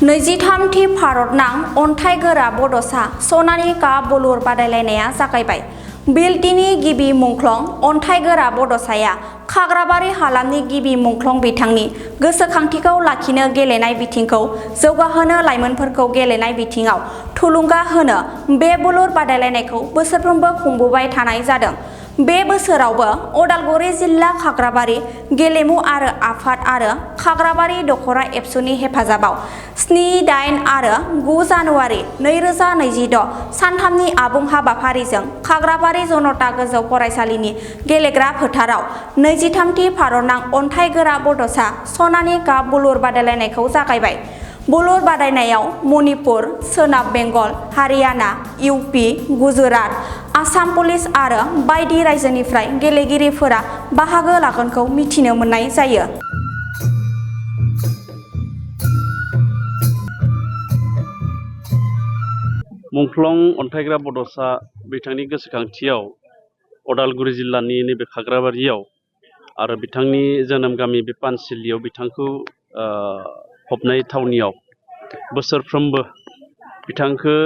23थि भारतनां अन्थाइगोरा बड'सा सनानि काप बुलुर बादायलायनाया जागायबाय। बिलटिनि गिबि मुंख्लं अन्थाइगोरा बड'साया खाग्राबारि हालामनि गिबि मुंख्लं बिथांनि गोसोखांथिखौ लाखिनो गेलेनाय बिथिंखौ जौगाहोनो लाइमोनफोरखौ गेलेनाय बिथिङाव थुलुंगा होनो बे बुलुर बादायलायनायखौ बोसोरफ्रोमबो खुंबोबाय थानाय जादों। बे बोसोरावबो उदालगुरि जिल्ला खाग्राबारि गेलेमु आरो आफाद आरो खाग्राबारि दखरा एबसुनि हेफाजाबाव 7, 8 आरो 9 जानुवारि 2026 सानथामनि आबुं हाबाफारिजों खाग्राबारि जनता गोजौ फरायसालिनि गेलेग्रा फोथाराव 23थि भारतनां अन्थाइगोरा बड'सा सनानि काप बुलुर बादायलायनायखौ जागायबाय। बुलुर बादायनायाव मणिपुर, सोनाब बेंगल, हारियाना, इउपि, गुजरात, आसाम पुलिस आरो बायदि रायजोनिफ्राय गेलेगिरिफोरा बाहागो लागोनखौ मिथिनो मोननाय जायो। मुंख्लं अन्थाइग्रा बड'सा बिथांनि गोसोखांथियाव उदालगुरि जिल्लानि नैबे खाग्राबारियाव आरो बिथांनि जोनोम गामि बे पानसिलियाव बिथांखौ फबनाय थावनियाव बोसोरफ्रोमबो बिथांखौ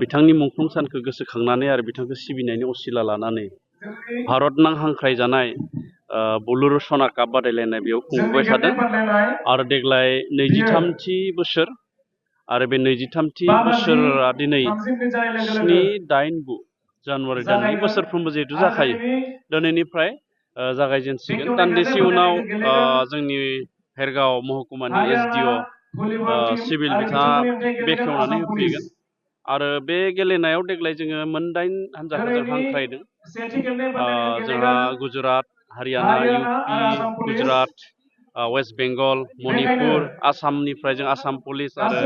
बिथांनि मुंख्लं सानखौ गोसोखांनानै आरो बिथांखौ सिबिनायनि असिला लानानै भारतनां हांख्रायजानाय बुलुर सना काप बादायलायनाय बेयाव खुंबोबाय थादों आरो देग्लाय 23थि बोसोर आरो बे 23थि बोसोरा दिनै 7, 8, 9 जानुवारि दाननि बोसोरफ्रोमबो जिहेतु जाखायो दिनैनिफ्राय जागायजेनसिगोन। दान्दिसे उनाव जोंनि भेरगाव महकुमानि एसडिअ सिभिल बिथाङा बेखेवनानै होफैगोन आरो बे गेलेनायाव देग्लाय जोङो मोन 8 हानजाखौ जों हांख्रायदों। जोंहा गुजरात, हारियाना, इउपि, गुजरात, वेस्ट बेंगल, मणिपुर, आसामनिफ्राय जों आसाम पुलिस आरो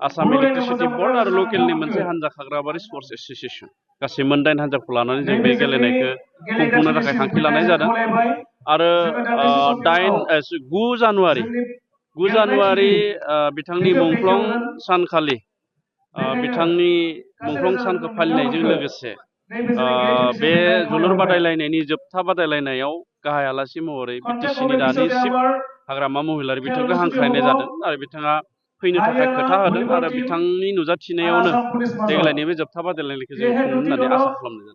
आसाम इलेक्ट्रिसिटि बोर्ड आरो लकेलनि मोनसे हानजा खाग्राबारि स्पर्ट्स एस'सिएसन गासै मोन 8 हानजाखौ लानानै जों बे गेलेनायखौ खुंफुंनो थाखाय थांखि लानाय जादों। आरो 9 जानुवारि बिथांनि मुंख्लं सानखालि बिथांनि मुंख्लं सानखौ फालिनायजों लोगोसे बे जोलुर बादायलायनायनि जोबथा बादायलायनायाव गाहाय आलासि महरै बिटिसिनि दानि चिफ हाग्रामा महिलारि बिथांखौ हांख्रायनाय जादों आरो बिथाङा फैनो थाखाय खोथा होदों आरो बिथांनि नुजाथिनायावनो देग्लायनि बे जोबथा बादायलायनायखौ जों खुंनो होननानै आसा खालामनाय जादों।